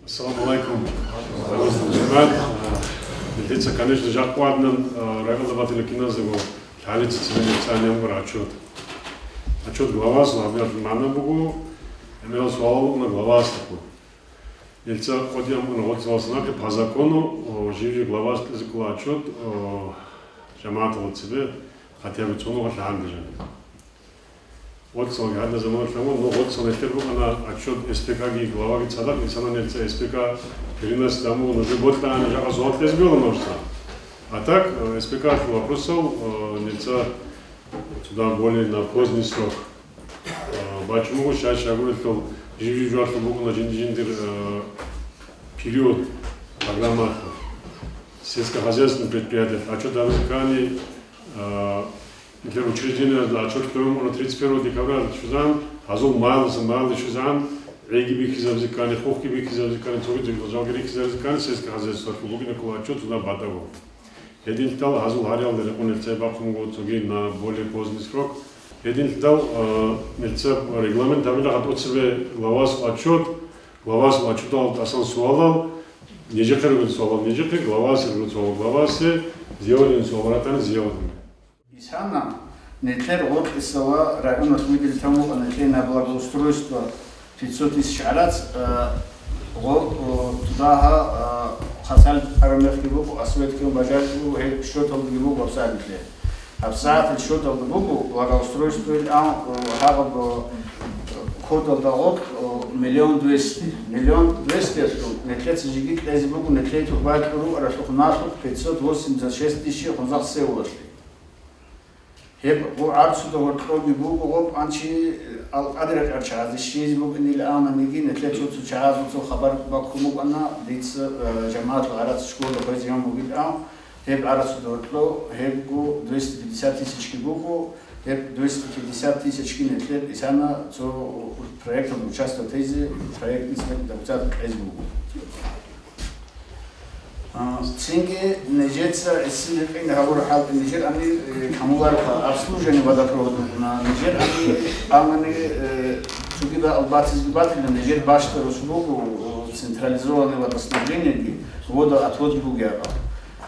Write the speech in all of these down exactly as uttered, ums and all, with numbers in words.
Ассаламу алейкум. ЖамагӀат, нилъеца, конечно, жакъа ваднан, а, районда батила киназего лъалица цилица нямгур отчет. Отчет главас, например, мана буго, например, суалал на главас такой. Нилъеца кодиам на вот главас нахи по закону, о, живи главас цикла отчет, о, жамагӀатал цебе, хотя бы цунуга лъагӀан дижан. Оцал гьадна замана лъамун, ну, оцал нилъер букӀана отчет СПК-ги главаги цадахъ, инсанан нилъеца СПК переносить гьабун, нужер бокьани жакъа суал кьезе бегьула нужеца. А так, э, СПК-лъул вопросал, э, нилъеца сюда более на поздний срок, э, бачӀун буго, щай-щай гурелъул жив-жив жугьалъул букӀана жинди-жиндир, э, период, программалъул. Сельскохозяйственный предприятиялъ отчет гьабизе ккани, э, Нилъер учреждениялда отчет кьун буго тридцать первого декабря щвезегӀан, гьазул малдаса малде щвезегӀан, гӀеги бихьизабизе ккани, хухги бихьизабизе ккани, цоги-цоги жалги рихьизабизе ккани, сельское хозяйстволъул бугин ккола отчет цунаб батӀаго. Гьединлъидал гьазул гьариялда рекъон нилъее бахъун буго цоги на более поздний срок. Гьединлъидал, э, нилъеца регламент гьабила гьатӀоцебе главасул отчет, главасул отчеталда тӀасан суалал, нижехъе ругел суалал нижехъе, главасе ругел суалал главасе, сделанный суал ратани сделанный. Исана, нилъер гъоркьисала районалъ мидилтан вукӀана нилъее на благоустройство пятьсот тысяч гӀарац, э, гъо-, о, туда гьа, э, хасал армехги буго, асфальтги бажарги буго, гьел счеталдаги буго гьабсагӀат нилъее. ГьабсагӀатил счеталда буго благоустройствоялъ, а, э, гьаб, э, кодалда гъоркь, э, миллион двести. Миллион двести нилъеца жеги кьезе буго, нилъее турбаялъул рукӀаралъухъ налъухъ пятьсот восемьдесят шесть тысяч хунзахъ севалъе. Гьеб гъо гӀарцуда гьоркьоги буго, гъоб анчи, э, алкъади ракӀарчагӀазе щизе букӀинилан аманиги, нилъер цо-цо чагӀазул цо хабар баккун букӀана, дица, э, жамагӀатал гӀарац школалда хвезегӀан бугилан, гьеб гӀарцуда гьоркьо, гьебго двести пятьдесят тысячги буго, гьеб двести пятьдесят тысячги нилъер исана цо проекталда участвовать гьабизе, проектный сметный документацияда кьезе буго. А, цинги нижеца гӀисин рекъин гьабураб хӀалтӀи нижер ани, э, камуларха обслуживание водопровода, нижер ани, амани, э, цогида албатизги батила нижер бащдаб росулугу, э, централизованный водоснабжениеги, водоотводги бугеб.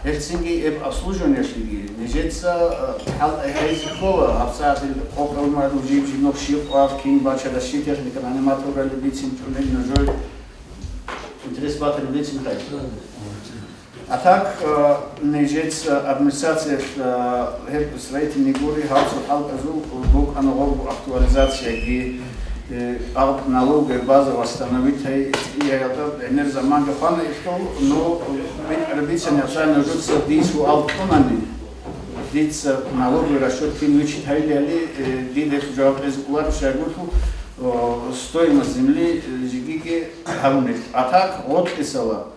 Гьелцинги эб обслуживаниялъеги нижеца, э, хӀалтӀи хӀейзе ккола, гьабсагӀатил къокъ гӀумарул жиб-жиб нух щиб къвал, кин бача, даши техника, наниматорали бицин чӀунел нужой. Интерес батарулецин хай. А так, э, нижеца администрациялъ, э, гьеб строительный гури гьалцул хӀалтӀазул букӀана гъоргу актуализацияги, э, агъ-, налоговая база восстановить гьай, гӀемер заманги хвана ихтул, ну, битӀарабицани гьабсагӀат нужеца дис вуал кьунани, дица налоговый расчет кин вичит гьайилали, э, дида жаваб кьезе кӀолареб щайгурлъу, э, стоимость земли, э, жигиги гьабунел. А так, гъоркьисала,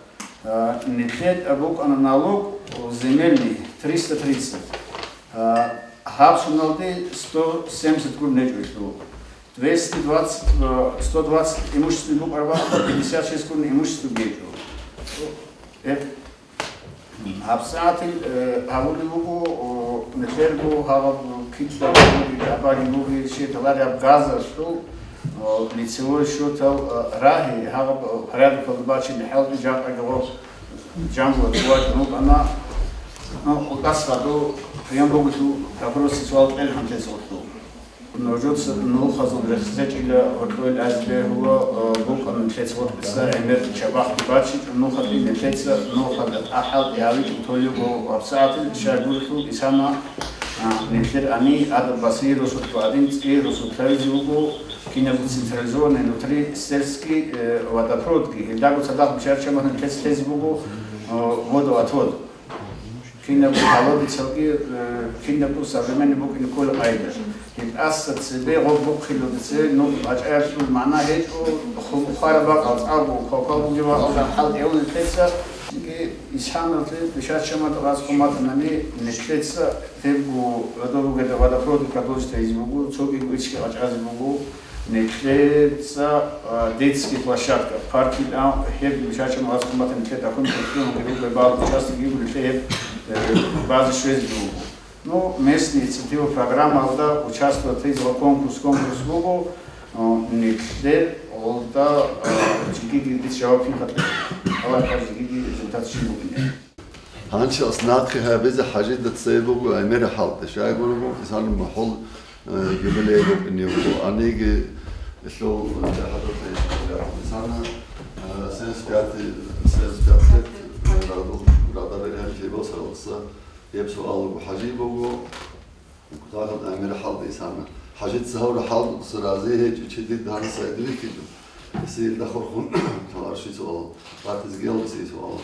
а, нилъед абукӀана налог, о, земельный, триста тридцать. А, гьаб соналде сто семьдесят гурун гьечӀо гьелъул. Двести двадцать, а, сто двадцать имущественный букӀараб бакӀалда, пятьдесят шесть гурун имущество гьечӀо. Э, гьабсагӀатил, э, гьабулеб буго, о, нилъерго гьаб кицӀаб буги, гьабаги буги, щеталареб газалъул, о, лицевой счётал, э, рагьи, гьаб порядокалда бачине хӀалтӀи жакъаги гъо жамгула тӀувакӀун вукӀана, ну, къутӀас гьаду приём бугелъул, дагьросиз вал кьел гьанжез гъорлъу. Нужеца нухазул рехсечӀила гьоркьойл азбегьула, э, букӀана нилъец гъоркьиса гӀемер чабахъги бачичӀо нухалъе, нилъеца нухалда тӀахӀал гьавичӀо толеб ва гьабсагӀатил щайгурелъул исана, а, нилъер ани адаб баси росулъ ва адин цӀи росулъ лъавизе вуго, кинаб централизованный внутри сельский, э, водопроводги, гьелдаго цадахъ бишарчамазда нилъец лъезе буго, э, водоотвод. Кинаб гьалодицалги, э, кинабго современный букӀине ккола къайда. Гьеб тӀаса цебе гъоб бухъилуде цебе, ну, гьачӀаялъул магӀна гьечӀо, ху-, хвараб бакӀал цӀакъго, хвалхвал бугеб бакӀалда хӀалтӀи гьавун нилъеца, исхӀамалъе бишарчамазда гъаз хъуматанани нилъеца гьебго гьадур бугеда водопровод продолжить гьайзе буго, цогиго ичӀги гъачӀазе буго. Нилъеца, а, детский площадка, паркил, а, гьеб мешачӀун ваз хъуматан нилъе тахун, тахун, гьеб бал участок гьеб нилъе гьеб, э, базе щвезе буго. Ну, местный инициатива программалда участвовать гьезва конкурс, конкурс буго. Нилъер гъолда жигиги дица жаваб хъинхъа, гьалакьа жигиги результат щиб бугин. Гьанчалъ нахъе гьабизе ХӀажида цебе буго гӀемер хӀалтӀи, щайгурелъул исана мухӀул, э, юбилей букӀине буго. Аниги илъул, э, хӀадурлъи исана, э, семьдесят пятый, семьдесят пять лет, э, радул, радал рехӀел жибал саралса гьеб суал буго, ХӀажи буго. Кутакалда гӀемер хӀалтӀи исана. ХӀажица гьавра хӀалтӀуца рази гьечӀо чи дида гьанасайда вихьидал. Гьесие илда хурхун таларши суал. Батизги гьалдиси суал.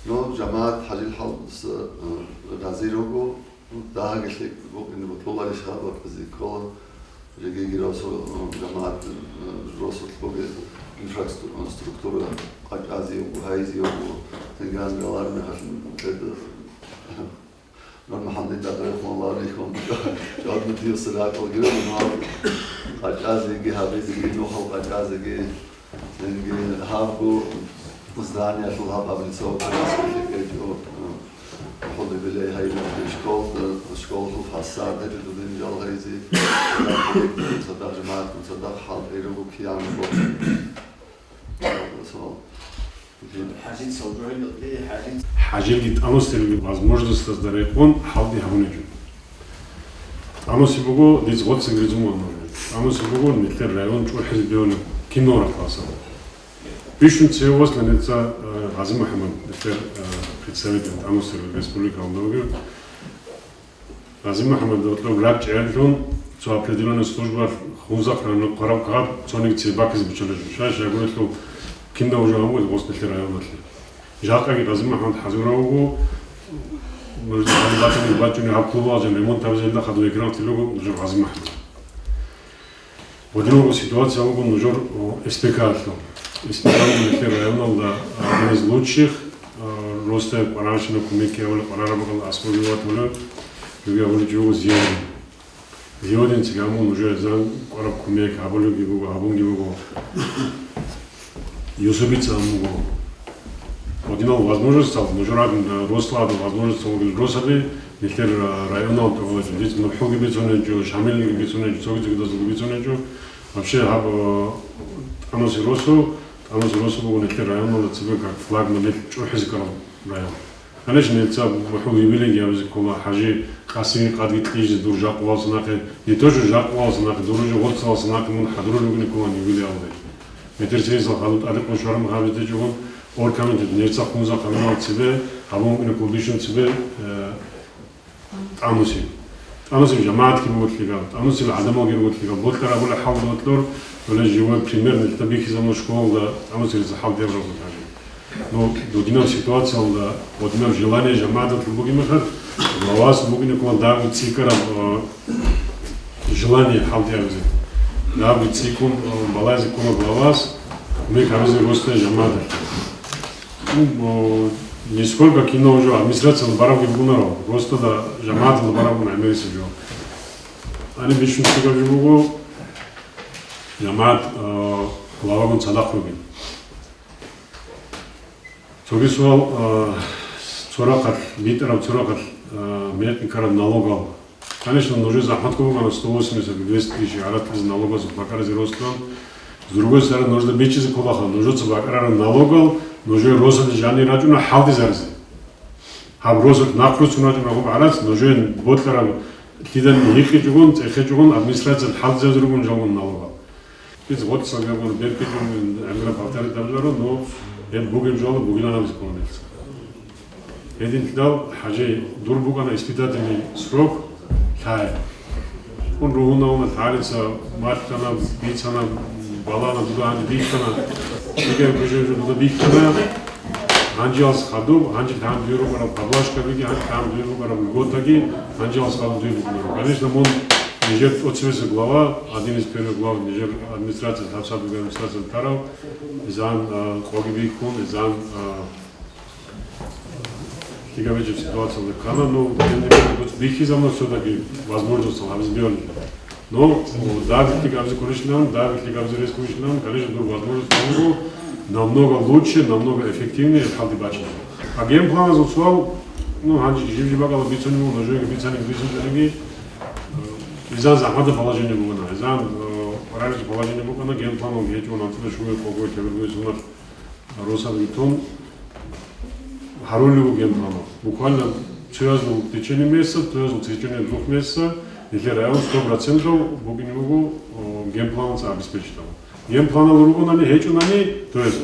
Но жамагӀат ХӀажил хӀалтӀуца, э, рази руго, дагьаги лъикӀ букӀине батуларищ гьаб бакӀазе ккола. Жегиги росу, э, жамагӀат, э, росулъ бугеб инфраструктура къачӀазе його, гьайзе його, тенганралар мехалъ, э, Нур МухӀамадида рехун, Аллагь рехун, жодна дир сиракъалги рехун, къачӀазеги гьабизеги, нухал къачӀазеги, цинги гьабго зданиялъул гьаб абрицо къачӀазеги гьечӀо, хӀулибилей гьайбат школда, школалъул фасад гьечӀо дудин жал гьайзи, цадахъ жамагӀатгун, цадахъ хӀалтӀи руго киян. ХӀажица гьабураб, э, ХӀажи. ХӀажиги тӀамуси ругел возможностазда рекъон хӀалтӀи гьабуничӀо. ТӀамуси буго, дица гъоцин гризуман. ТӀамуси буго, нилъер район чӀухӀизе бегьуна киналра класса. Бищун цеве восла нилъеца, э, Гъази МухӀамад, нилъер, э, представитель тӀамуси ругел республикалда вугев. Гъази МухӀамад, гьоркьоб ракӀчӀей гӀерлъун, цо определённый служба хунзахъ рано хъвараб кагъат цониги цебе бакизе бучӀана жо. Щай-щай гурелъул кинда уже гьабугел гъос нилъер районалъе. Жакъаги Гъази МухӀамад хӀазурав вуго, нуж гьаниб батани бачӀунеб гьаб клубалъ жан ремонт гьабизе гьелда хадуб экран тилуго нужер Гъази МухӀамад. Гьединабго ситуация буго нужер, о, СПК-алъул. СПК буго нилъер районалда, а, один из лучших, а, росда кӀваранщина кумекги гьабулеб, кӀварараб бакӀалда аскӀобги ватулеб, жуги гьабулеб жо буго Зиявдин. Зиявдинцаги гьабун нужер зан кӀвараб кумек гьабулебги буго, гьабунги буго. Юсупица гьабун буго. Гьединал возможностал, нужер гьадин, э, росла гьадин возможностал вугел росаби, нилъер, э, районал тӀогьолъул, дица МухӀулги бицунеб жо, Шамилги бицунеб жо, цоги-цогидазулги бицунеб жо. Вообще, гьаб, э, тӀамуси росу, тӀамуси росу буго нилъер районалда цебе как флагман нилъ чӀухӀизе ккараб район. Конечно, нилъеца МухӀул юбилейги гьабизе ккола, ХӀажи Къасимил къадги кьижизе дур жакъуялдаса нахъе, не то что жакъуялдаса нахъе, дур уже гъоцалдаса нахъе мун хӀадурулеб бугин кколан юбилей гьабизе. Метр цересел хадуб тӀаде къуншвараб гьабизе чӀугун, оргкомитет нилъеца хунзахъ гьабунал цебе, гьабун букӀине кколдищун цебе, э, тӀамуси. ТӀамусил жамагӀатги буго лъикӀаб, тӀамусил гӀадамалги руго лъикӀаб, бокьараб гьабулеб хӀал бокьур, гьеле живой пример нилъеда бихьизабуна школалда тӀамусилица хӀалтӀи гьабураб хӀажи. Ну, дудинаб ситуациялда, гьединаб желание жамагӀаталъул бугеб мехалъ, главас букӀине кколан дагьаб цӀикӀкӀараб, э, желание хӀалтӀи гьабизе. Дагьаб цӀикӀкӀун, э, балагьизе ккола главас, кумек гьабизе росда жамагӀаталъе. Ну, э, нисколько кино уже администрациялда барабги бугонаро, росда жамагӀаталда бараб бугонаро гӀемерисеб жо. Гьаниб бищун цӀикӀкӀараб жо буго, жамагӀат, э, главагун цадахъ ругин. Цоги суал, а, цо рахъалъ, битӀараб цо рахъалъ, а, мекъи ккараб налогал. Конечно, нужер захӀматго букӀана сто восемьдесят, двести тысяч гӀарац налогазул бакӀаразе росулан. С другой стороны, нужда бичӀчӀизе кколаха, нужеца бакӀарараб налогал нужер росулъе жанир рачӀуна хӀалтӀизаризе. Гьаб росулъ нахъ руссун рачӀуна гьаб гӀарац, нужее бокьараб лъидан гьикъичӀогун, цӀехечӀогун, администрациялъ хӀалтӀизаризе ругун жалгун налогал. Дица гъоцӀалги абуна, беркечӀун гӀемераб повторить гьабиларо, но гьеб бугеб жоялда бугилан абизе ккола нилъеца. Гьединлъидал, ХӀажи, дур букӀана испытательный срок лъай. Ун ругьуна-уна, лъалица малъана, бицана, балана, дуда гьанже бихьана, кӀиго-кӀиго жо дуда бихьана. Гьанжеялъ хадуб, гьанже лъан дуе рукӀараб поблажкабиги, гьанже лъан дуе рукӀараб льготаги, гьанжеялъ хадуб дуе букӀунаро. Конечно, мун нижер тӀоцебесеб глава, один из первых глав нижер администрациялъ, гьабсагӀат бугеб администрациялъ тарав, изан, а, къоги бихьун, изан, а, лъикӀаб гьечӀеб ситуациялда ккана, ну, бихьизабуна всё-таки возможностал гьабизе бегьулеб. Но, о, дагьаб лъикӀабизе кколищилан, дагьаб лъикӀабизе рес кколищилан, конечно, дур возможность буго намного лучше, намного эффективнее хӀалтӀи бачине. А геймпланазул суал, ну, гьанже жиб-жиб бакӀалда бицунеб буго, нужееги бицани бицунеб бугониги, э, изан захӀматаб положение бугонаро, изан, э, Правильное положение букӀана, генпланал гьечӀо, анцӀила шугӀи къого тебергойсунар росаб итун гьарулев генпланал. Буквально цоязул в течение месяца, цоязул в течение двух месяца нилъер район сто процентов букӀине буго, о, генпланал цӀа обеспечить. Генпланал ругонани, гьечӀунани, то есть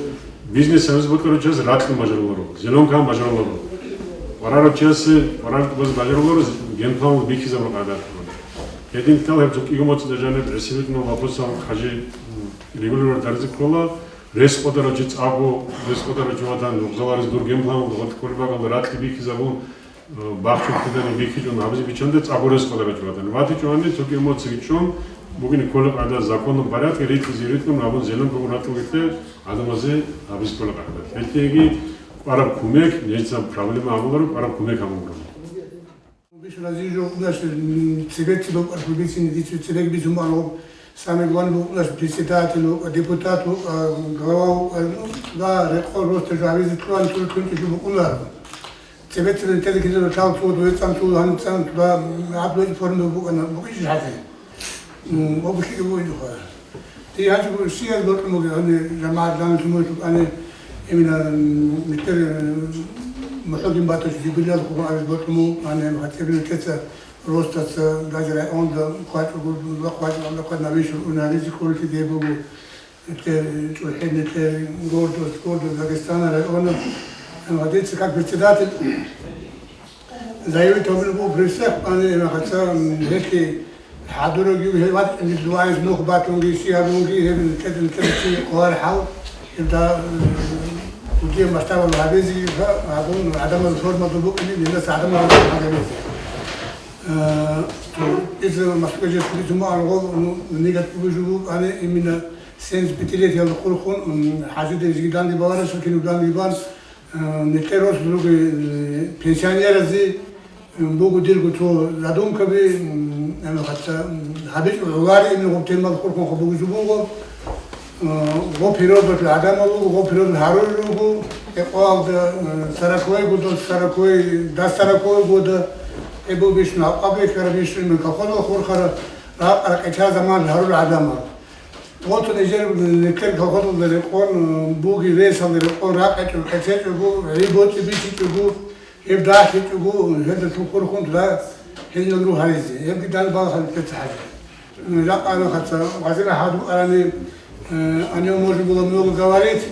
бизнес гьабизе бокьарав чияс ракьун бажаруларо, зеленка бажаруларо. Къварарав чиясе къварар баз бажаруларо, генпланал бихьизабураб къагӀидаялъ. Гьединлъидал гьеб цо кӀиго моцӀида жаниб гӀисинитӀунал вопросал хъажи, м, регулировать гьаризе ккола, рес къвадарав чи цӀакъго, рес къвадарав чи ватан нугъзал гьаризе дур генпланалда гъоркь кколеб бакӀалда ракьи бихьизабун, э, бахчун кидани бихьичӀун гьабизе биччанде цӀакъго рес къвадарав чи ватан. ВатичӀони цо кӀиго моцӀиги чӀун, бугин кколеб къагӀида законном порядке ритӀизе ритӀун абун зеленкаго ракьун гьитӀе гӀадамазе гьабизе кколеб къагӀида. Гьелъиеги къвараб кумек, нижеца проблема гьабуларо, къвараб кумек гьабун гурони. Бищун разизе жо, наш, м, цебе-цебе архур бицин, дицу цебеги бицун бан гьоб, самый главный бу-, наш, председатель, депутат, а, глава, а, ну, да, рекъон роста жо гьабизе кколан, чур кунчи жо букӀунар. Цебе-цебе тезе кизе чал цо, дуе цӀан цо, гьани цӀан, да, м, гьаб дуе форма букӀана, букӀизе гьазе. М, обухиги бугӀидухъа. Ти гьанчи гури сиял бокьун бугеб, гьаниб жамагӀат данде лъумугьитлъуб ани, имина, м, метер, м, мухӀугин батач, юбилеял хъугъун абиз бокьун буго, ани гьатӀиби нилъеца ростаца, даже районда хъвачӀого, дуба хъвачӀого, амда хъвачӀ навешал унаризе кколелъи дей буго. Метер чӀухӀи, метер гордость, гордость Дагестана района. Ани гьатӀица как председатель, заявить гьабулеб буго при всех, ани, гьеб гьаца, м, гьелъи хӀадурав гьев, гьев ватӀа, ил дугьаялъ нух батунги, щиб гьабунги, гьеб нилъеда, нилъеда щиб къваригӀел, гьеб да, м, кӀудияб масштабалда гьабизе, гьа-, гьабун, гӀадамазул формалда букӀине, гьелдаса гӀадамал гьабизе. Э, иза масхӀугӀаджи цӀуби цумаан гъол, ну, нигат бугеб жо буго, ани, именно семьдесят пятилетиялда хурхун, м, хӀажиде жиги данде баларасул кинаб данде бан, Э, метер рос буго, э, пенсионеразе, э, буго дирго цо задумкаби, м, гьаниб гьаца, м, гьабичӀо гӀолари, именно гъоб темал хурхун хабугузу буго. Э, гъоб периодалъ гӀадамал руго, гъоб периодалъ гьарурал руго, гьекъоялда, э, сороковой года, сороковой, до сороковой года, гьеб буго бищун гьаб къаб рехьараб, бищун именно колхозал хурхараб, ракъа-ракъича заман гьарурал гӀадамал. Гъоцун эжер метер колхозалда рекъон, буги ресалда рекъон ракъечӀого, кӀецечӀого, гӀи боцӀи бичичӀого, гьеб дагьлъичӀого, гьелда хурхун туда гьенил ругьаризе. Гьебги дан балагьани кӀеца хӀажи. Жакъа ана хаца, вазира хӀадуб арани, э, о нём можно было много говорить.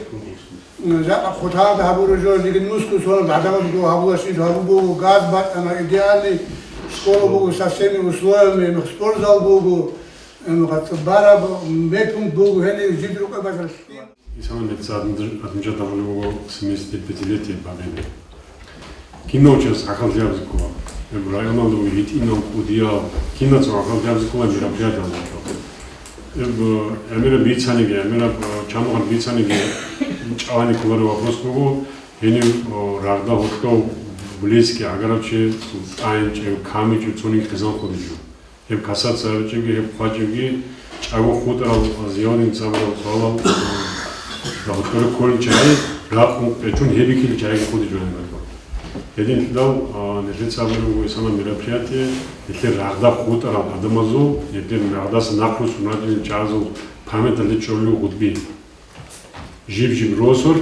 Жакъа хъуталда гьабураб жо, лигин мускул сонаб гӀадамазго гьабула шиж гьабу буго, газ бачӀана, идеальный школа буго, со всеми условиями, спортзал буго. Ам гъатӀа бараб мекун буго гьенив жид рукъа бажаралъ. Исламан нецадмжа тамулев буго семидесятипятилетие Победы. Кинав чияс гӀахьаллъи абизе ккола. Гьеб районалда буго гьитӀинал, кӀудиял, кинаца гӀахьаллъи абизе ккола мероприятиялда. Гьеб, э, гӀемераб бицаниги, гӀемераб, э, чамгъар бицаниги чӀалани кколарев вопрос буго, гьенив, э, рагъда гьоркьов близкий гӀагарав чи тӀаинчӀев, камичӀев цониги хъизан хъудичӀо. Гьеб касаться гьабичӀебги, гьеб хъвачӀебги, чӀаго хутӀарал, Зиявдин цабарал хъвалал, рагъукьуре кколел чагӀи, ракъун къечун гьеб бихьилел чагӀиги хъуде жо гьеб. Гьединлъидал, а, нилъеца абулеб буго исламан мероприятие, нилъер рагъда хутӀарал гӀадамазул, нилъер рагъдаса нахъ руссун ратӀинел чагӀазул памяталде чӀолел гъутӀби. Жиб-жиб росулъ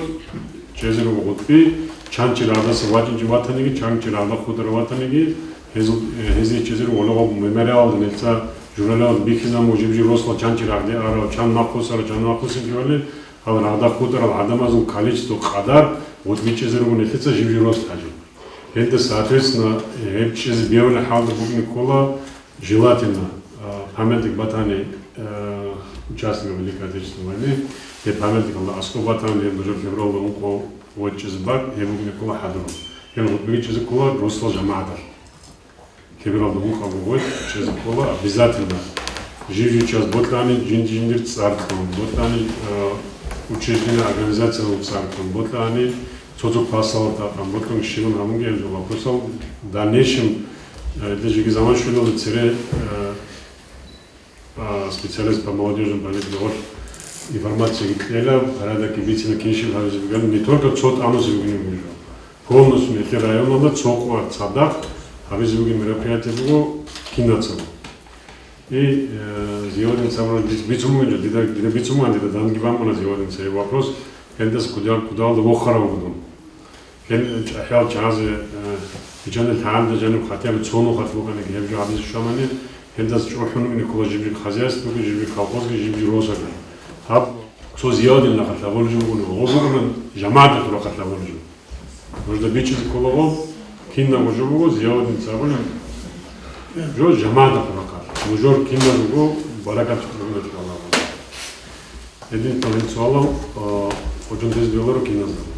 чӀезе руго гъутӀби, чан чи рагъдаса вачӀинчӀеб ватаниги, чан чи рагъда хутӀарав ватаниги, гьезул, э, гьезие чӀезе руго гьале гъоб мемориалда нилъеца журналалда бихьизабун буго жиб-жиб росулъ чан чи рагъде арав, чан нахъ хусарав, чан нахъ хусинчӀебали, гьал рагъда хутӀарал гӀадамазул количество къадар гъутӀби чӀезе руго нилъеца жиб-жиб росулъ хӀажи. Гьелда, соответственно, гьеб чӀезе бегьулеб хӀалда букӀине ккола, желательно, а, памятник батани, а, участникам Великой Отечественной войны, гьеб памятникалда аскӀоб батани, гьеб нужер февралда ункъо гъой чӀезе бакӀ, гьеб букӀине ккола хӀадурал. Гьеб гъутӀбиги чӀезе ккола росулъ жамагӀаталъ. Февралда ункъо гъой чӀезе ккола обязательно. Жив-жив чияс бокьани, жинди-жиндир цӀар ккун, бокьани, а, учреждение, организациялъул цӀар ккун, бокьани, цо-цо классалда тӀакӀан, бокьун щибун гьабунги гьел вопросал в дальнейшем, э, гьелда жеги заман щвелалда цере, э, а, специалист по молодёжной политике гъорлъ информацияги кьела, порядокги бицина, кинщин гьабизе бугеб, не только цо тӀамузе бугеб жо. Полностью нилъер районалда цо къвар цадахъ гьабизе бугеб мероприятие буго кинацаго. И, э, Зиявдин Сабурович бицун бугин жо, дида, дида бицун бугин, дида данги бамуна Зиявдин Сабурович вопрос, гьелдас кудал-, кудалда вохарав вугун. Гьел чӀахӀиял чагӀазе, э, бичӀчӀана лъагӀалда жаниб хотя бы цо нухалъ букӀаниги гьеб жо гьабизе щвамани, гьелдас чӀухӀун вугин ккола жиб-жиб хозяйствоги, жиб-жиб колхозги, жиб-жиб росаги. Гьаб цо Зиявдин рахъалъ гьабулеб жо бугони, гъо бугони жамагӀаталъул рахъалъ гьабулеб жо. Нужда бичӀчӀизе ккола гъоб, кинабго жо буго, Зиявдин Сабурович, жо жамагӀаталъул рахъалъ. Нужер кинабго баракат бугони, Аллагь. Гьедин тавгьид суалал, а, гьужумтизе бегьуларо киназдаго.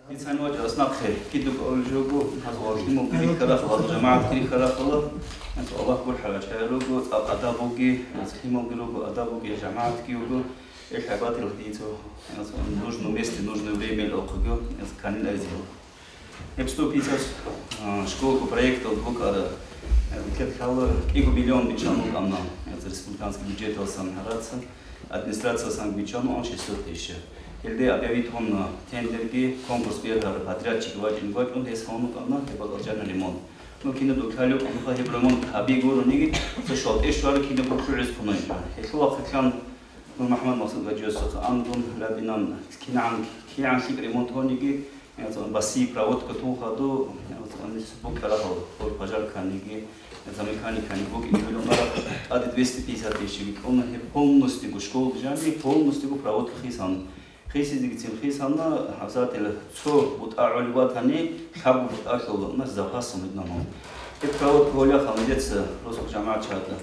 Дица гьанив вачӀарас нахъе киду кӀолел жого, гьазул лъималги рихьарахъала, гьазул жамагӀатги рихьарахъала, гьанцӀ Аллагь гурхӀарачӀая руго, цӀакъ адаб буги, гьанцӀ лъималги руго, адаб буги, жамагӀатги буго, ил хӀебатил дица, гьанцӀ нужном месте, нужное время ил ахъуго, гьанцӀ канил айзел. Гьеб сто пятьдесят, а, школго проектал букӀара, а, кӀиго миллион биччан букӀана, гьанцӀ республиканский бюджеталсан гьараца. Администрациясан биччан ван шестьсот тысяч. Гьелде объявить гьуна тендерги, конкурс бергьараб подрядчик вачӀин вачӀун, гьес гьавун вукӀана гьеб бакӀалчӀана ремонт. Ну, кинаб духъалев, амха гьеб ремонт гьаби гурониги, цо шалтӀе щвара кинаб бухӀугӀиз хъунайчӀо. Гьелъул вахъитлъан Нур МухӀаммад Максудгьажиевасухъ андун, рабинан, кинагӀан, кигӀан лъикӀ ремонт гьониги, ЯцӀун баси проводка тун хаду, яцӀун букӀарахъал, гъур пожарканиги, яцӀун механиканиги букӀине гьулунарахъ, тӀаде двести пятьдесят тысячаги кьуна, гьеб полностью школалда жаниб, полностью проводка хисана. Хисизегицин хисана, гьабзатила цо бутӀа гӀолеб батани, лъабго бутӀа лъугьуна, запасом гьединаб. Гьеб проводка гьолехъал нилъеца росулъ жамагӀат чагӀазда.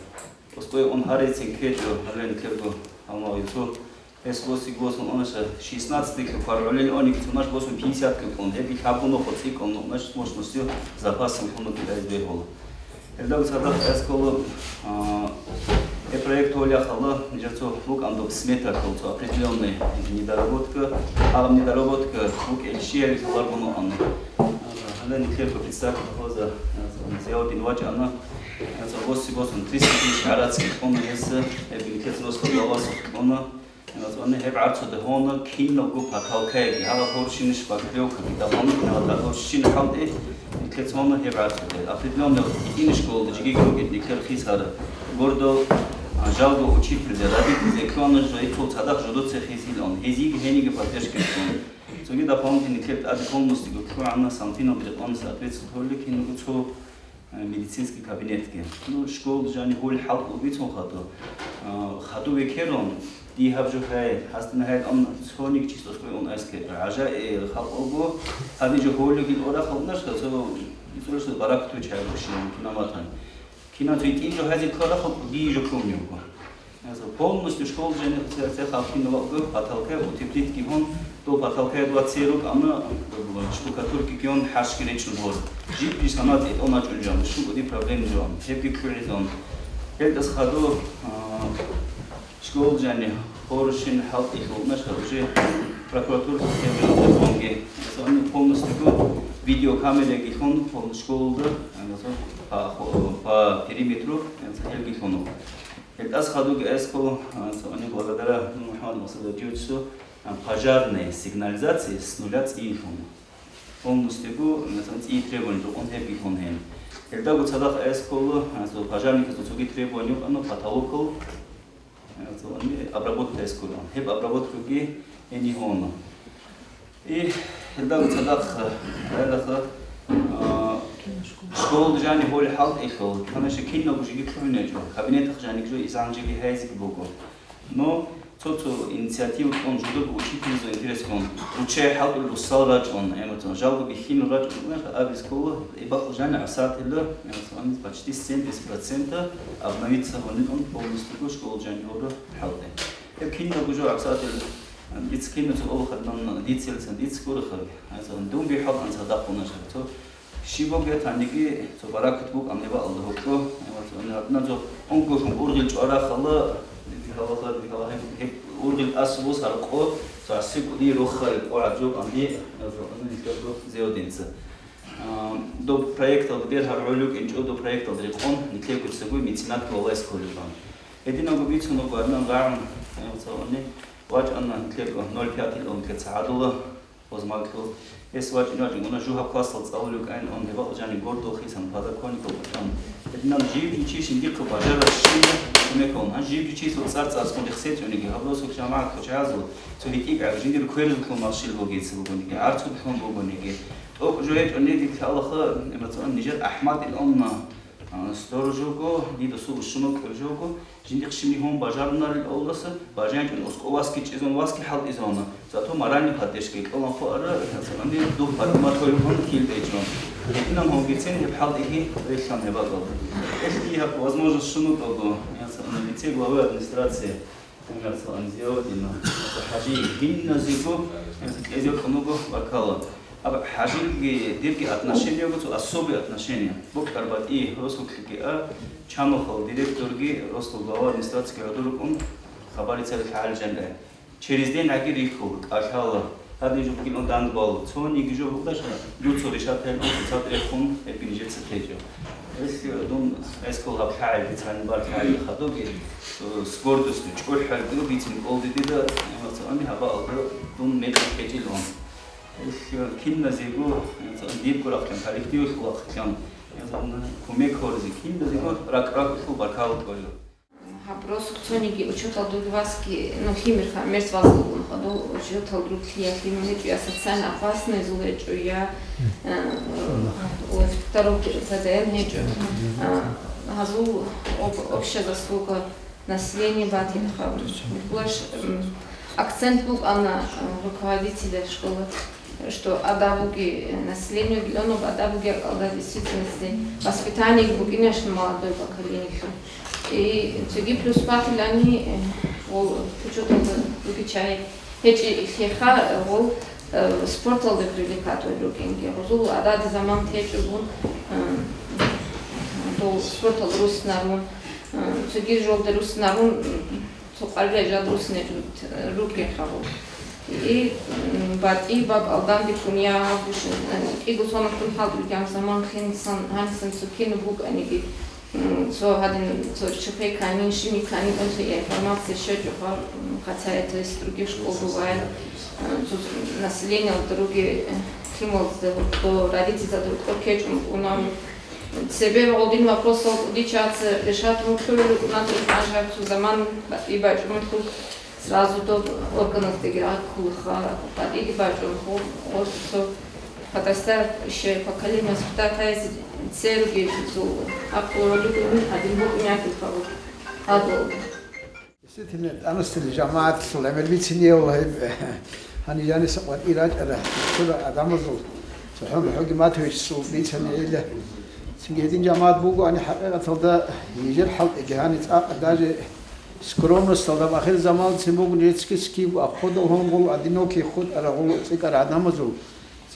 Оскоя ун гьарейцин ккечӀо, гьале нилъерго гьалмагъ юсу. Гьес восиги восун унаш шестнадцатый ккун, кваргӀулел ониги цунаш восун пятьдесят ккун, гьебги лъабго нухалъ цӀикӀкӀун унаш мощностью запасом хьунул кидаиз бегьула. Гьелдаго цадахъ эсколо, а, э, проект гьолехъала, нижер цо букӀан доб смета ккол, цо определённый недоработка, гьаб недоработка букӀел щияли лъаларгун вукӀана. Гьале нилъерго представитель хоза, а, Зиявдин вачӀана, а, цо восиги восун триста тысяч гӀарац кьуна гьес, гьеб нилъеца росла главасухъ кьуна. Гьанна гьеб гӀарцу дагьуна киналго потолкаги, гьала гьорщинищ поклёвкаги, дополнительно гьала гьорщин хӀалтӀи, нилъеца гьеб гӀарцу дагь. Определённо гьитӀинищ гьолда жиги гургит нилъер хисара. Гордо, а, жалго учительзе, родительзе ккана жо ицул цадахъ жодоце хисилан. Гьезиги гьениги поддержка ккун. Цоги дополнительно нилъер тӀаде полностью ккугӀанна самфинал рекъон соответствует гьолли киналго цо Э, медицинский кабинетги. Ну, школ жани гьули хӀалтӀул бицун хадур. Э, хадув векерун, дие гьаб жо хӀей, гьасда гьей ам цониги чис оскӀой ун айске. ГӀажаи халкъалго, гьаби жо гьолигил ора халкънаш, цо ицӀулаш баракату чай бушин, кинаматан. Кина цо итӀин жо хӀези ккара халкъ, дие жо ккун юго. Полностью школ жени цехал киналго потолка утеплить кигьун, то потолка два церу, амна штукатурки кигьун, хӀаршги речӀун гьор. Жибги санат этӀон ачӀун жан, шукӀуди проблем жан, гьебги ккугӀизун. Гьелдас хаду, а, школ жени, хоршин хӀалтӀилъул наша уже прокуратура системаги. Полностью видеокамераги хун, пол-, школда, по, по периметру, гьелги хун. Гьелдас хадуги эскол, а, цо-, они благодаря, ну, МухӀаммад Максудовичу, а, пожарные сигнализации с нуля цӀиихьун. Полностью, а, цӀи требования рукъун гьебги хун гьен. Гьелдаго цадахъ эскол, а, цо пожарникасул цоги требования юкъана, потолокал, а, цо-, они обработка эскол. Гьеб обработкаги гьенигьуна. И гьелдаго цадахъ, гьелдаса, а, школалда жани гьоли хӀалтӀилъул, гьанже киналго жиги лъугӀинечӀо, кабинетах жаниги жо изан жиги хӀейзиги буго. Но цо-цо инициатива кьун, жодого учительзул интерес кьун, руччай хӀалтӀул руссал рачӀун, гӀемерцун, жалго бихьинал рачӀун, абиз ккола, и бакъ жани гӀасатила, гӀемерцун, почти семьдесят процентов обновиться гьунилан полностью школа жани гьоро хӀалтӀи. Гьеб киналго жо гӀасатил, дица киналго цо олухъан дица, дица гурехъаби. Гьанже дун бихӀал анцадахъуна шарцо. Щиб бугеб гьаниги цо баракат букӀан гьеб алда гьукъо. Гьанже цо унго ургъил чӀварахъала, дихалахъа, дихалахъа, гьеб ургъил тӀасулус гьаркъо, цо гӀасикӀуди роххарил къо гӀаджуб анди, гьанже нилъерго Зиявдинца. А, доб проекталда бергьар гӀолукӀинчӀо, доб проекталда рекъон, нилъерго цебе меценат валайс кколебан. Гьединабго бицун буго, гьанна рагӀун, гьанже цо уни, вачӀана нилъерго ноль пять ил ункеца гӀадула, гъозмакьул. Гьес вачӀин вачӀин, уна жугьаб классал цӀалулев кӀайин, он гьебал жани гордул хисан подоконникал бутӀан. Гьединал жиб-жичи жиндихъе бажарарщинаб кумек гьабун. Гьанже жиб-жичиясул цӀар-цӀарцӀун рехсечӀониги, гьаб росулъ жамагӀат хъучӀазул, цо гьитӀинаб жиндир кверзулъул машгьил бугеца бугониги, гӀарцулъун бугониги, тӀокӀ жо гьечӀо, нилъ лъалаха, эмоционал нижер АхӀмад ил амма, а, сторожого, дида су ушума кӀвер жого, жиндихъ щиб гьун бажарунарел авласа, бажанчӀун оскӀо васги чӀезун, васги хӀалтӀизавуна. Зато моральный поддержка кьолан хъуара, яцӀалани дух батӀа-батӀа гьун кил бечӀун. Гьединан гьунгицин гьеб хӀалтӀиги релълъан гьеб бакӀалда. Гьелъги гьаб возможность щун вукӀаго, яцӀалани лицей главы администрации, яцӀалани Зиявудина, яцӀа ХӀажи гьинназего, яцӀа кьезе кьуного бакала. Аб ХӀажилги дирги отношение буго, особые отношения. БукӀар батӀи росулъги а, чамахал директорги, росул глава администрацииги гӀодор рукӀун хабарица лъагӀел жанре. Через день гӀаги рихьул, кӀалъала. Гьадин жо бугин дандбал. Цониги жо бугаш, дуцо решат гьел, цоцад рехун, гьеб нижеца течӀо. Гьелъ дун эскул гьаб лъагӀел, бицани бар лъагӀел хадуги, с гордостью, чӀухӀарги бицин кӀолдидида, яцӀалани гьаба алда дун мекъи кечӀилун. Гьелъ киназего, яцӀалан дибго рахъин, коллективалъул вахъинлъан, яцӀалан кумек гьоризе, киназего ракӀ-ракӀалъул баркала кьолеб. Гьаб росулъ цониги учётал дуги васги, ну, лъимер фа-, мерс васги вугун хадув, учётал друг лъиялъ лъимер гьечӀо, я социально опасный зул гьечӀо, я, э, у инспекторов П Д Н гьечӀо. А, гьазул об-, общая заслуга население батилха. Булаш, м, акцент букӀана, э, руководителя школы, что ада буги, э, население уги, оно ада буги акалда действительности воспитание букӀинашин молодой поколениелъул. И цоги плюс батилани, э, гъол учёталда буги чай гьечӀи лъеха, э, гъол, э, спорталда привлекать вай рукӀинги. Гъузул адади заман течӀо бун, э, дол спортал руснарун, э, цоги жолда руснарун, м, цо къаргъи жад русинечӀун рукӀин хабур. И, м, батӀи бакӀалдан диккун я гьабушин, э, кӀиго сонатун хӀалтӀулган заман хинсан, гьанисан цо кину букӀаниги, м, цо гьадин, цо чухъе кканин, шими кканин, унлъи информация щвечӀо гьаб, м, хотя это из других школ бывает, э, цо население другие, э, лъималазда гьоркьо, родительзада гьоркьо ккечӀун кӀунав. Цебе гъодин вопросал кӀудияца решать гьурлъулел рукӀуна, гьанже гьаб цо заман батӀи бачӀунлъул сразу доб органаздеги рагӀи кколаха, батӀиги бачӀунлъул, гъоркье цо подрастающее поколение воспитать гьаризе церуги зул гьаб гьоролигун гьадин букӀунятилха гьаб. Действительно, тӀанасдали жамагӀатлъул гӀемер бицинеяла гьеб, гьанив жаниса къватӀир рачӀара, цо адамазул, ЦохӀон ХӀукуматовичасул бицани гьела. Цинги гьедин жамагӀат бугоани, хӀакъикъаталда нижер хӀалтӀиги гьани цӀакъ даже скромносталда ахир заманалцин буго, нижецаги скиб ахъодал гьонгъул одинокий хутӀарагъул цӀикӀкӀар гӀадамазул.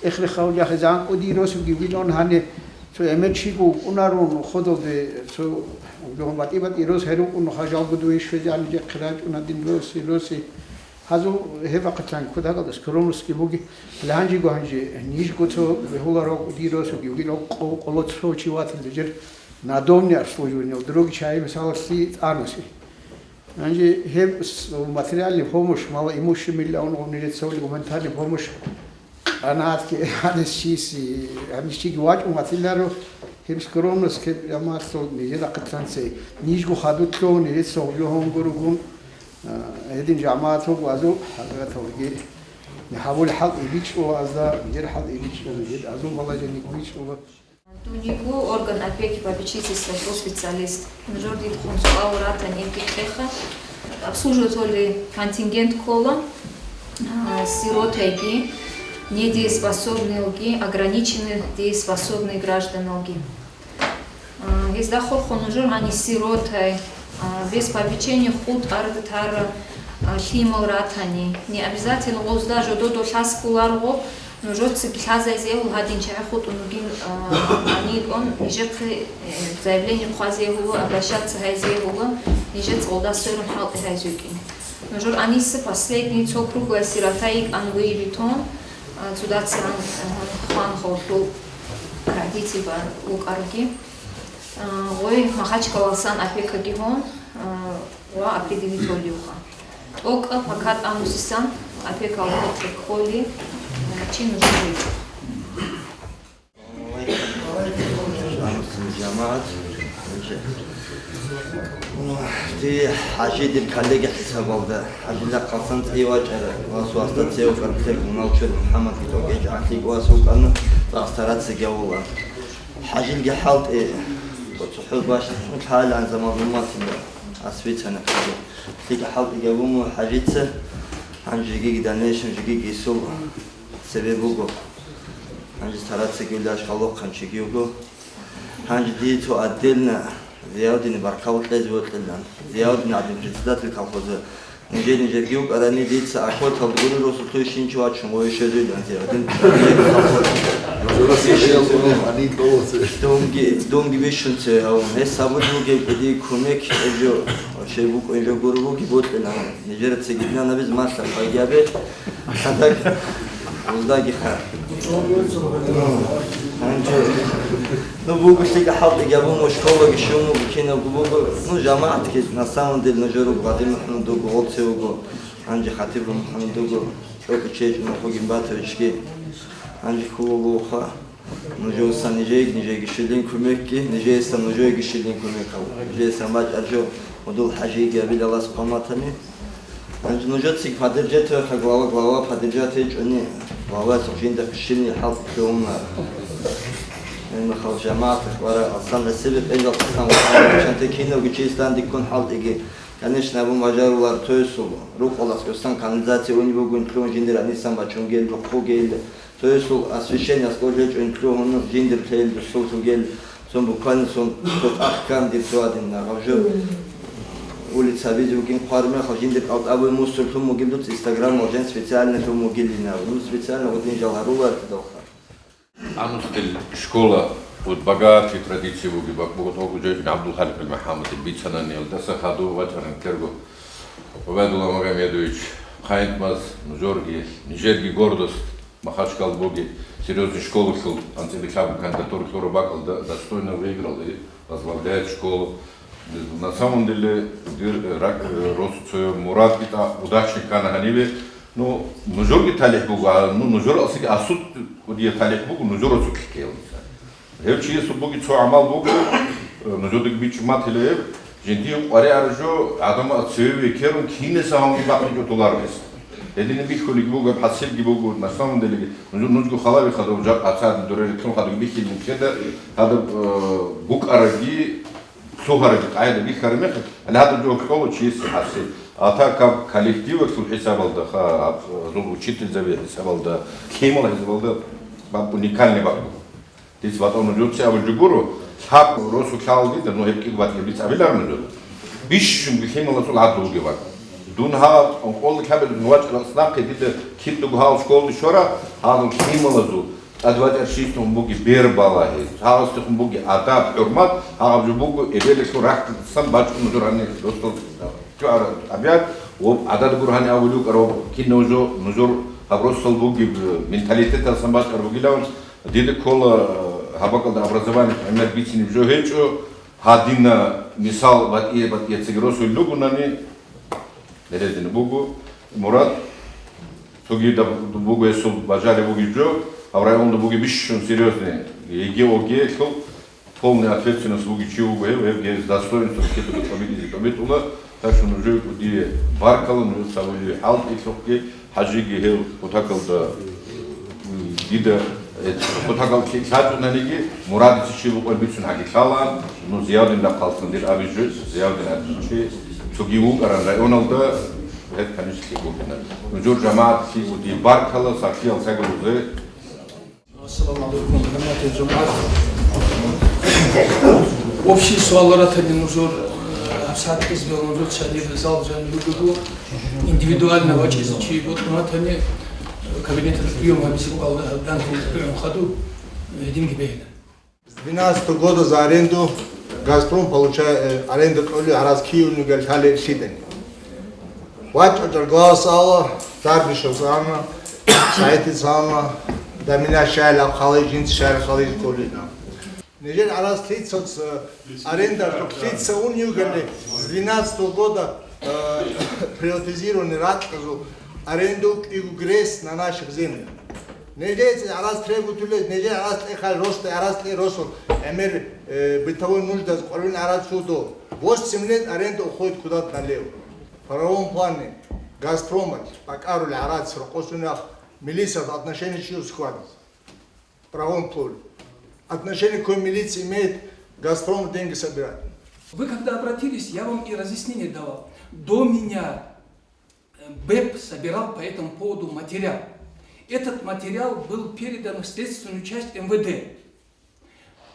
ЦӀехрехъав жахизан кӀудий росулги вилон гьани, цо гӀемер чиго вукӀунарун ходалде, цо батӀи-батӀи рос гьерукӀун, хажалго дуе щвезегӀан нижехъе рачӀуна дин роси, роси. Гьазул гьеб бахъатан кутакалда скромностьги буги, гьанжего гьанже нижго цо бегьуларо кӀудий росулги вилон къо-, къоло цо чи ватилде жер надомни обслуживание, другие чай, мисалалъе, цӀанасе. Гьанже гьеб с-, материальный помощь, малоимущий миллаун гъомни рецаулев гуманитарный помощь, къанаатги гьанисчиси, гьанисчиги вачӀун ватиларо, гьеб скромность, гьеб ямасул нижеда хъатанце, нижго хадутлъун, нижеца гьобжо гьонгоругун, а, гьедин жамагӀат вуго азул, хӀакъикъаталги, гьабул хӀал ибичӀо азда, нижер хӀал ибичӀо, нижер азул балажаник бичӀо. Дун йиго орган опеки попечительства, тӀул специалист. Нужер дидехун суал ратани, инги кьеха. Обслуживать гьолей контингент ккола, а, сиротайги, недееспособныйлги, ограниченные дееспособные гражданлги. А, гьезда хурхун нужер гьани сиротай, а, без попечения хутӀарда тара, а, лъимал ратани. Не обязательно гъозда жододо лъаскуларго, нужецаги лъазайзе гьул гьадин чагӀи хутӀун вугин, а, гьаниб ун нижехъе, э, заявление хъвазе гьула, обращаться гьайзе гьула, нижеца гъолда сверун хӀалтӀи гьайзе вукӀин. Нужер гьаниса последний цо круглая сирота йикӀан выявить тун, а, цо дацаран, а, хван хавлъул родитель ба-, вукӀарги. А, гъой Махачкаласан опекаги гьун, а, ва определить гьолиуха. ТӀокӀа пока тӀамусисан опекал хутӀе кколи, а, чи нужер гьечӀо. Жамагьат, Дие ХӀажи дир каллеги хӀисабалда, ХӀажила хъасан цӀи вачӀара ва суасда цевукъан лъел Гуналчур МухӀаммадги тӀокӀечӀ гӀадлъи кӀвас вукӀана, цӀакъ стараться гьавула. ХӀажилги хӀалтӀи, цохӀо баш лъалаан заман умматилла, асвицана хӀажи. ЛъикӀа хӀалтӀи гьавумо ХӀажица, гьанже жигиги дальнейшем жигиги исул цебе буго. Гьанже стараться гьавулаш халохъан чиги вуго. Гьанже дие цо отдельно Зиявдине баркал кьезе вокьилан. Зиявдин гӀадин председатель колхоза. Нижер-нижерги вукӀарани дица ахватал гури росулъуй щинчи вачун гъой щвезуйлан Зиявдин. Дунги, дунги бищун цеве гьавун. Гьес сабур бугеб кӀудияб кумек, гьеб жо, вообще букӀун жо гури буги бокьилан. Нижер цегидна набиз малъа пайгабе. Хадак, уздаги ха. Гьанже, ну, буго лъикӀа хӀалтӀи гьабун, школаги щун буго, кинабго буго. Ну, жамагӀатги, на самом деле, нужер руго, Гъади МухӀаммад вуго, гъолце вуго, гьанже Хатиб МухӀаммад вуго, ЧӀокӀи чечӀун, Хогин Батовичги. Гьанже хьулулуха. Нужеца нижеги, нижеги щилин кумекги, нижеца нужеги щилин кумекал. Нижеца бачӀар жо, удул ХӀажиги абил Аллагьас хъван батани. Гьанже нужецаги поддержать веха, глава, глава поддержать гьечӀони, главасухъ жинда щибни хӀалтӀи лъугьуна. Гьебмехалъ жамагӀаталъ вара Алсан гӀисибе къинжал хъсан ватан вачанте кинавги чиясдандиккун хӀалтӀиги, конечно, абун бажарулар тойсул, рукъалас гӀусан канализация унеб бугин лъугьун жиндир гьанисан бачунгел, рухъугел, тойсул освещение аскӀор гьечӀони лъугьун жиндир лъел дусул лъугел, сон буквально сон тӀахъ ккан дир цо гьадин, гьав жо улицабизе вукӀин хъвармехалъ жиндир кӀалтӀабуй мусор лъун бугил дуц Инстаграмалъ жен специально лъун бугилинав. Ну, специально гъудин жал гьаруларкидалха. Анустил школа, вот богатый традиции буги, бак-, бугатал гужайчӀун ГӀабдулхаликъил МухӀаммадил бицанани, илдаса хадув вачӀаран терго. Убайдулла Магомедович, хъайинтӀмаз, нужерги, нижерги гордость. Махачкал буги серьезный школалъул анцӀила кандидатура лъураб бакӀалда достойно выиграл и возглавляет школу. На самом деле, дир, э, рак-, э, росуцоя Мурад итӀа удачник ккана гьаниве. Ну, нужерги талихӀ буго, а, ну, нужер асиги асут кӀудия талихӀ буго, нужер асут ккеялниса. Гьев чиясул буги цо гӀамал буго, э, нужедаги бичӀчӀун батила гьеб, жиндие къваригӀараб жо гӀадамал цеве векерун кинаса гьавги бахъичӀо толарулес. Гьедин бихьулиги буго, гьеб хӀасилги буго, на самом делеги, нуж-, нужго халави хадуб жакъ гьацадин дурериклъун хадуб бихьилин ккеда, гьадаб, э, букӀараги, лъугьараги къайда бихьараб мехалъ, гьале гьадаб жо кьола чиясе хӀасил. А так как коллективалъул хӀисабалда, ха, гьазул учительзаби хӀисабалда, лъимал хӀисабалда, баб уникальный бакӀ буго. Дица батӀа нужеца абулеб гуро, лъаб росу лъал дида, ну, гьеб кӀиго батӀияб дица абиларо нужеда. Бищун лъималазул гӀадлу вугеб бакӀ. Дун гьал къонкъолда кабелун вачӀарал нахъе дида кидаго гьал школалде щвара, гьал лъималазул тӀадвачӀарщинлъун буги бербалагьи, гьаласдехун буги адаб, хӀурмат, гьаб жо буго эбелалъул рахьдасан бачӀун нужер гьанир росдал. Чугьар тӀабигӀат ва гӀадат гуро гьанив абулев вукӀарав, кинав жо нужер гьаб росдал бугеб менталитеталсан бачӀар бугилан, дида ккола, э, гьаб бакӀалда образование гӀемер бицинеб жо гьечӀо, гьадина мисал батӀие-батӀияцаги росулел ругонани, гьедин буго, Мурад, цогидаб буго гьесул бажариб бугеб жо, гьаб районда бугеб бищун серьезный, ЕГЭ-ОГЭ-лъул, полная ответственность бугев чи вуго гьев, гьев гьез достоинством кидаго тӀобитӀизе тӀобитӀула, так что нужее кӀудияб баркала, нужеца гьабулеб хӀалтӀилъухъги, ХӀажиги гьев кутакалда, м, дида, э, кутакал лъи-, лъачӀунаниги, Мурадица чи букӀун бицун гьаги лъала, ну, Зиявдин рахъалцун дир абизе, Зиявдин абизе чи цоги вукӀаран районалда, гьеб, конечно, лъикӀ букӀина. Нужер жамагӀат лъикӀ кӀудияб баркала, сахлъиял сагабузе. Ассаламу алейкум, хӀурматул жамагӀат. Общий суал ратани нужер, э, гьабсагӀат кьезбел нужер цадир зал жан югого, индивидуально вачӀизе чи бокьун ратани, э, кабинеталъ приём гьабизе букӀалда, гьаб данде приём хадуб, э, гьединги бегьила. С двенадцатого года за аренду Газпром получает, э, аренда кьолев гьараз киевлъун гел лъалел лъидани. ВачӀачӀар главас ала, Дарбишевс ана, СагӀидица ана, Дамина щайилаб хъалай жинца щайил хъалай кколина. Нижер гьараз лъица, э, аренда лъица ун югелли, с двенадцатого года, э, приватизированный ракьазул аренду кӀиго грейс на наших землях. Нижеца гӀарац требует, нижер гӀарац кье хал росте, гӀарац кье росул, гӀемер, э, бытовой нуждаз къваригӀун гӀарац судо. Восемь лет аренда уходит куда-то налево. В правовом плане Газпрома бакӀарулел гӀарац рокъосунах милицияс отношение чьё схватит? В правовом поле. Отношение к милиции имеет Газпром деньги собирать. Вы когда обратились, я вам и разъяснение давал. До меня БЭП собирал по этому поводу материал. Этот материал был передан в следственную часть МВД.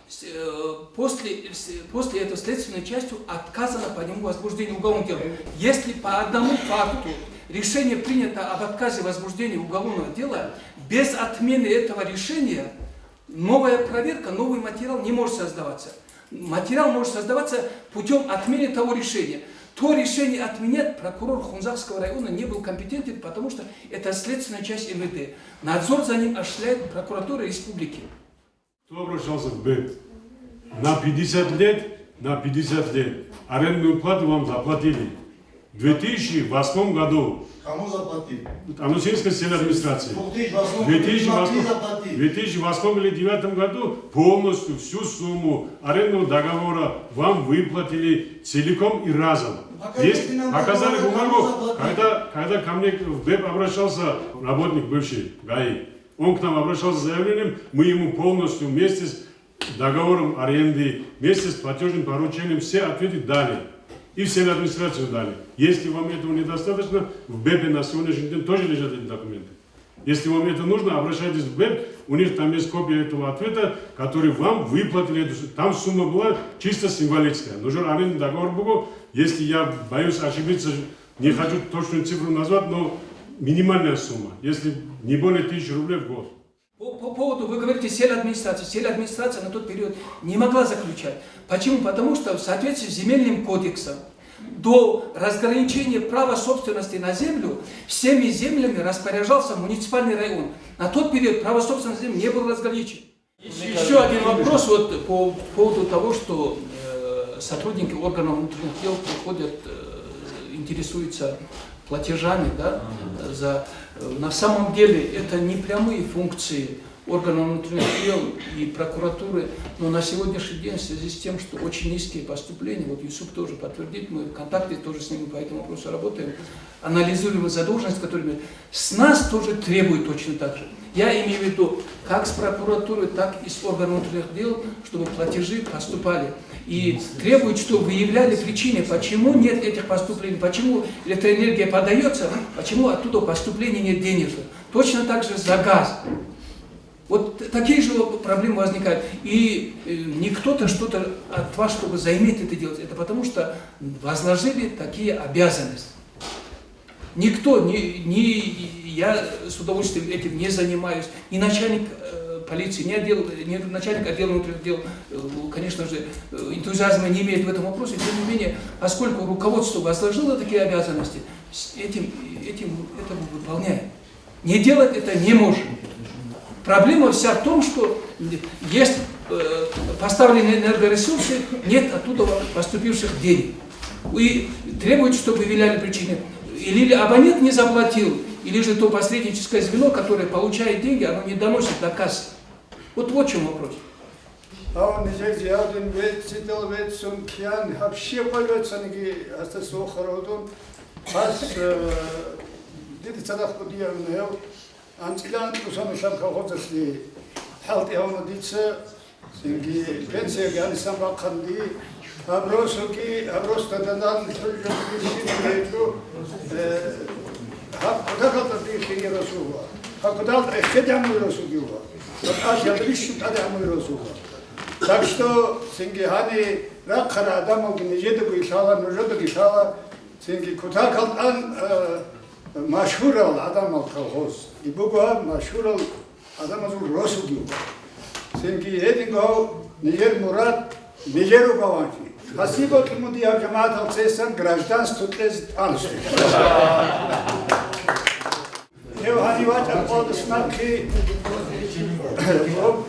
С- э, После, с- после этого следственной частью отказано по нему возбуждение уголовного дела. Если по одному факту решение принято об отказе возбуждения уголовного дела, без отмены этого решения новая проверка, новый материал не может создаваться. Материал может создаваться путем отмены того решения. То решение отменять прокурор Хунзахского района не был компетентен, потому что это следственная часть МВД. Надзор за ним осуществляет прокуратура республики. Кто обращался в БЭП? На пятьдесят лет, на пятьдесят лет арендную плату вам заплатили. В две тысячи восьмом году Кому заплатили? Анусинская сельадминистрация. В две тысячи восьмом, две тысячи восьмом, две тысячи восьмом или девятом году полностью всю сумму арендного договора вам выплатили целиком и разом. Есть, показали бумагу, когда, когда ко мне в БЭП обращался работник бывший ГАИ. Он к нам обращался с заявлением, мы ему полностью вместе с договором аренды, вместе с платежным поручением все ответы дали. И в сельадминистрацию дали. Если вам этого недостаточно, в БЭПе на сегодняшний день тоже лежат эти документы. Если вам это нужно, обращайтесь в БЭП, у них там есть копия этого ответа, который вам выплатили эту су- Там сумма была чисто символическая. Нужен арендный договор был, если я боюсь ошибиться, не хочу точную цифру назвать, но минимальная сумма, если не более тысячи рублей в год. По, по поводу, вы говорите, сельадминистрация. Сельадминистрация на тот период не могла заключать. Почему? Потому что в соответствии с земельным кодексом до разграничения права собственности на землю всеми землями распоряжался муниципальный район. На тот период право собственности на землю не было разграничено. Еще один вопрос вот по поводу того, что э, сотрудники органов внутренних дел приходят, э, интересуются платежами, да, за, э, на самом деле это не прямые функции органов внутренних дел и прокуратуры, но на сегодняшний день в связи с тем, что очень низкие поступления, вот Юсуп тоже подтвердит, мы в контакте тоже с ними по этому вопросу работаем, анализируем задолженность, которая с нас тоже требует точно так же. Я имею в виду как с прокуратуры, так и с органов внутренних дел, чтобы платежи поступали. И требует, чтобы выявляли причины, почему нет этих поступлений, почему электроэнергия подается, почему оттуда поступлений нет денежных. Точно так же за газ. Вот т- такие же вот проблемы возникают. И э, не кто-то что-то от вас, чтобы заиметь это делать. Это потому, что возложили такие обязанности. Никто, ни, ни я с удовольствием этим не занимаюсь, ни начальник э, полиции, ни, отдел, ни начальник отдела внутренних дел, э, конечно же, э, энтузиазма не имеет в этом вопросе. Тем не менее, поскольку руководство возложило такие обязанности, с этим, этим это выполняет. Не делать это не может. Проблема вся в том, что есть э, поставлены энергоресурсы, нет оттуда поступивших денег. И требуют, чтобы выявляли причины. Или абонент не заплатил, или же то посредническое звено, которое получает деньги, оно не доносит до кассы. Вот, вот в чем вопрос. Гьав нижер жиявдин веццидал веццун киян гьаб щиб къой веццаниги гьасда сохаралдун, гьас, э, дида цадахъ кӀудияб гьев анцӀила анкьго саналъаб колхозалъе хӀалтӀи гьавуна дица, цинги пенсияги гьанисан бахъанди, гьаб росуги, гьаб росда дандан лъугӀиги щиб гьечӀо, э, гьаб кутакалда дихиги росула, гьаб кутакалда эхеде гьамуй росуги ула, гьаб тӀад ялда бищун тӀаде гьамуй росула. Так что, цинги гьани рахъарал гӀадамалги нижедаго лъала, нужедаги лъала, цинги кутакал тӀан, э, машгьурал гӀадамал колхоз. И буго гьаб машгьурал гӀадамазул росуги. Цинги гьединго гьав нижер мурад, нижер ругаванчи. Спасибо кьун буго дие гьаб жамагӀатал цесан гражданство кьезе тӀамулъ. Гьев гьанив вачӀарав къвалдас нахъе, гьоб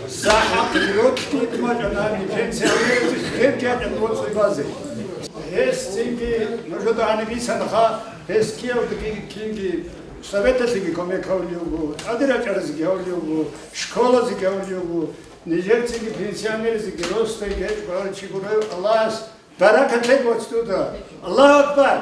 сахӀат рокьи тӀимачӀанани пенсионераз хер чӀачӀан воцӀцӀи базе. Гьес цинги нужеда гьаниб бицанаха, Гьес кияв кинги советалъеги кумек гьавулев вуго, тӀаде рачӀаразеги гьавулев вуго, школазеги гьавулев вуго, нижерцинги пенсионерзеги росдайги гьечӀо гьаричи гурев Аллагьас баракат лъег вацӀцӀуда. Аллагьу акбар!